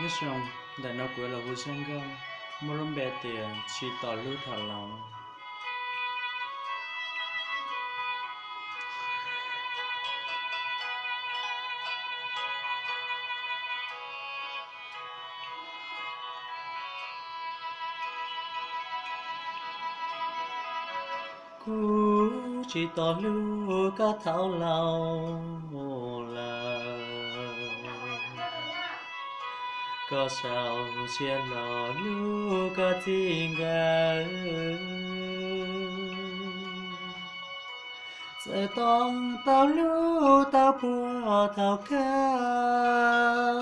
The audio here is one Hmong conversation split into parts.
Nyob zoo, ntawm no kuv los hu zaj nkauj muaj lub npe tias Tsis Tos Hlub Thaum Laus. Kuv tsis tos hlub koj thaum laus lawm, koj sau siab los hlub koj txij nkawm. Txawm tau tau hlub tau puag thaum kawg,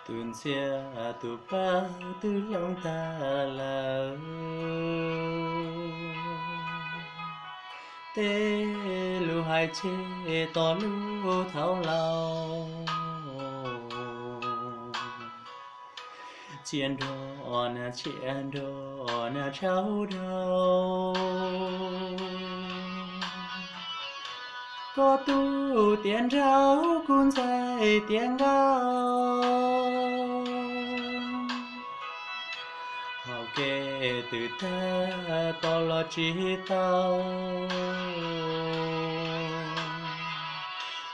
tus ntxhiab tus pab twb hloov tag lawm. Tej lus hais tsis tos hlub thaum laus, txia nrho na txia nrho na tsaug dhau. Koj tu tiav nraug kuv ntxhais tiav nkauj, hauv kev twb tag tos los tsis tau.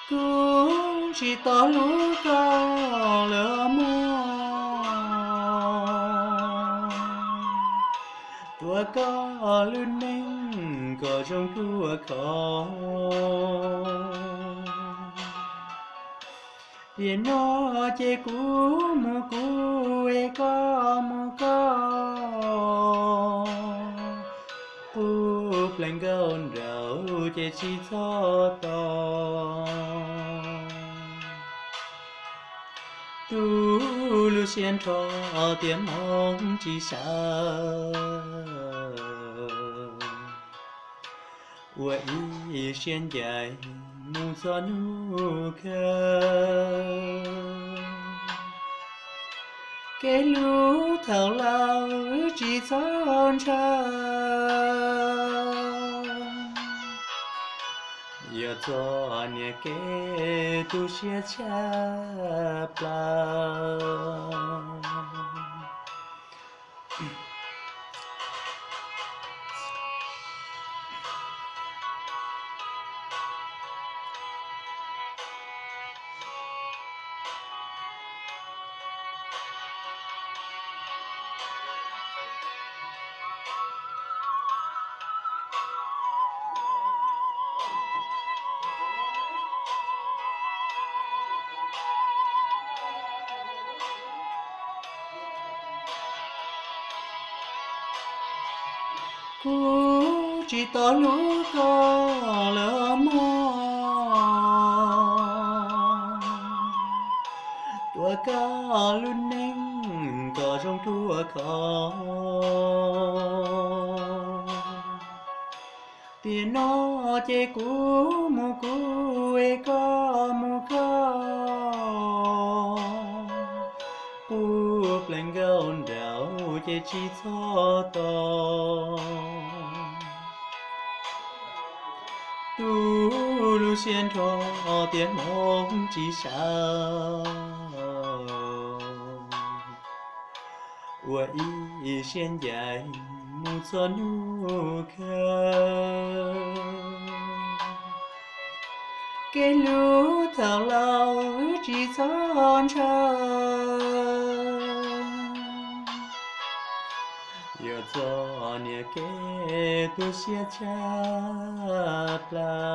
Kuv tsis tos hlub koj lawm mog, tuav koj lub neej kom zoo ruaj khov. Tiam no ces kuv mus kuv es koj mus koj, puag pleev nkauj nraug ces tsis txhob tos. Tu lub siab nrho tias hmoov tsis sawv, ua ib siab ncaim mus txog hnub kawg. Kev hlub thaum laus tsis txhob ntshaw, yog txoj niag kev tu siab tshaj plaws. Kuv tsis tos hlub koj lawm mog, tuav koj lub neej kom zoo ruaj khov. Tiam no ces kuv mus kuv es koj mus koj, puag pleev nkauj nraug ces tsis txhob tos. Tu lub siab nrho tias hmoov tsis sawv, ua ib siab ncaim mus txog hnub kawg. Kev hlub thaum laus tsis txhob ntshaw, yog txoj niag kev tu siab tshaj plaws.